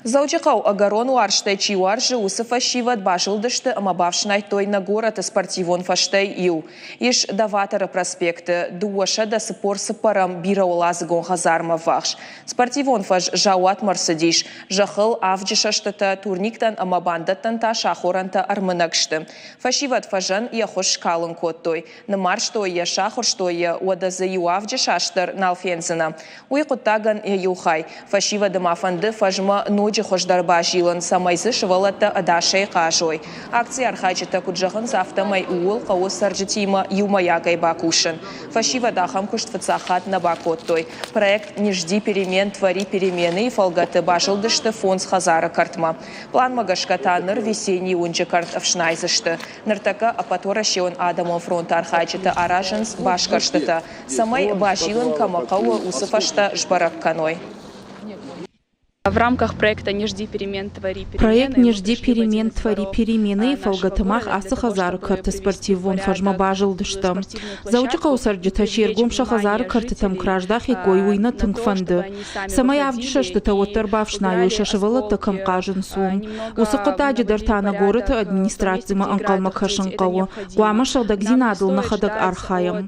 Дзӕуджыхъӕу ӕгӕрон уарзтӕй чи уарзы, уыцы фӕсивӕд базылдысты ӕмӕ бафснайдтой нӕ горӕты спортивон фӕзтӕй иу. Ис Доваторы проспекты 244-ӕм бирӕуӕладзыгон хӕдзармӕ ввахс. Спортивон фӕз заууатмӕ ӕрцыдис. Зӕххыл авджы сӕстытӕ, турниктӕн ӕмӕ бандӕттӕн та сахорӕнтӕ ӕрмынӕг сты. Фӕсивӕд фӕзӕн йӕ хуыз скалын кодтой. Ныммарзтой йӕ, сахуырстой йӕ, уӕдӕ дзы иу авджы саст дӕр нал фендзынӕ. Уый хъуыддагӕн йӕ иу хай. Фӕсивӕды ма фӕнды фӕзмӕ ноджы хуыздӕр базилын, цӕмӕй дзы сывӕллӕттӕ ӕдасӕй хъазой. Акцийы архайджытӕ куыд зӕгъынц, афтӕмӕй ууыл хъӕуы цӕрджытимӕ иумӕйагӕй бакусын. Фӕсивӕд ахӕм куыст фыццаг хатт нӕ бакодтой. Проект «Не жди перемен, твори перемены»-йы фӕлгӕты базылдысты фондз хӕдзары кӕртмӕ. Пъланмӕ гӕсгӕ та ныр Весеннийы уынджы кӕрт ӕфснайдзысты. Ныртӕккӕ Ӕппӕтуӕрӕсеон адӕмон фронты архайджытӕ аразынц басгӕрстытӕ, цӕмӕй базилын кӕмӕ хъӕуы, уыцы фӕстӕ сбӕрӕг кӕной. В рамках проекта «Не жди перемен, твори перемены» Проект «Не жди перемен, твори перемены»-йы фӕлгӕты мах ацы хӕдзары кӕрты спортивон фӕзмӕ базылдыстӕм. Дзӕуджыхъӕуы цӕрджытӕ се ргом сӕ хӕдзары кӕртытӕм куы раздахиккой, уый нӕ тынг фӕнды. Цӕмӕй авджысӕстытӕ уӕддӕр бафснайой, сӕ сывӕллӕттӕ кӕм хъазынц, уым. Уыцы хъуыддаджы дӕр та нӕ горӕты администрацимӕ ӕнхъӕлмӕ кӕсын хъӕуы. Хъуамӕ сыгъдӕгдзинадыл нӕхӕдӕг архайӕм.